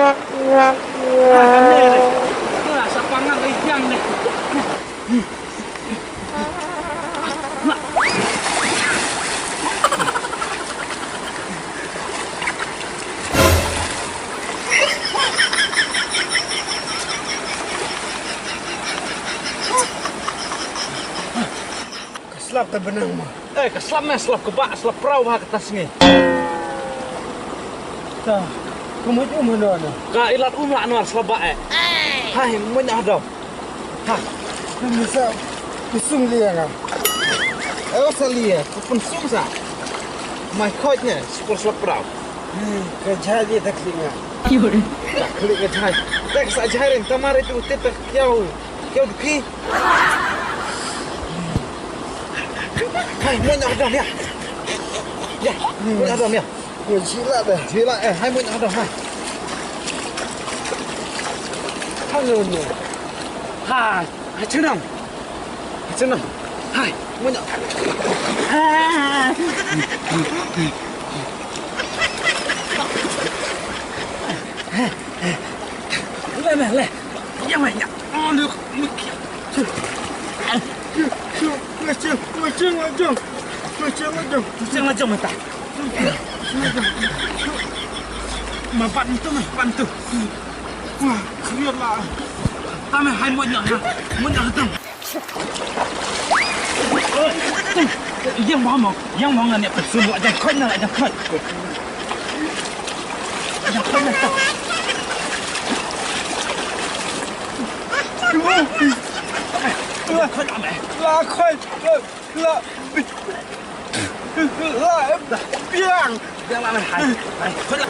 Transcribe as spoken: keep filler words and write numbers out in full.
Ka slap ta benang ma. Eh, ka slap me, slap ka ba, slap prau ba ka ta sngi. Ta, ka mut um hano na. Ka ilat um la no slap ba eh. Hai, mut na hado. Ha. Ni sa, ni sung liang ah. Eh, sa liang, ku pun sung sa. Mai khot ne, super slap prau. Hmm, ka jai dia tak linga. Ka klik ka jai. Tak sa jai ring, tamar itu tip tak kiau. Kiau duki. Hai, mut na hado ya. Ya, mut na hado ya. Oi, jila dah. Jila eh, hai mut na hado ha. Halo no. Hai, hai chunam. Hai chunam. Hai, mut na. Le, le, le. Ya, ya. Oh, look, look. Lajong, lajong, lajong. Lajong, lajong. Lajong, lajong, mata. Ma bantu, ma bantu. Wah, serius lah. Tama, hai, mo nyok, ha. Mo nyok, tang. Yang mo mo, yang mo ngane, pesu mo, jangan kau nak, jangan kau. Jangan kau nak, tang. La khoi, la khoi, la, la biang. Biang la, hai, hai, khoi la.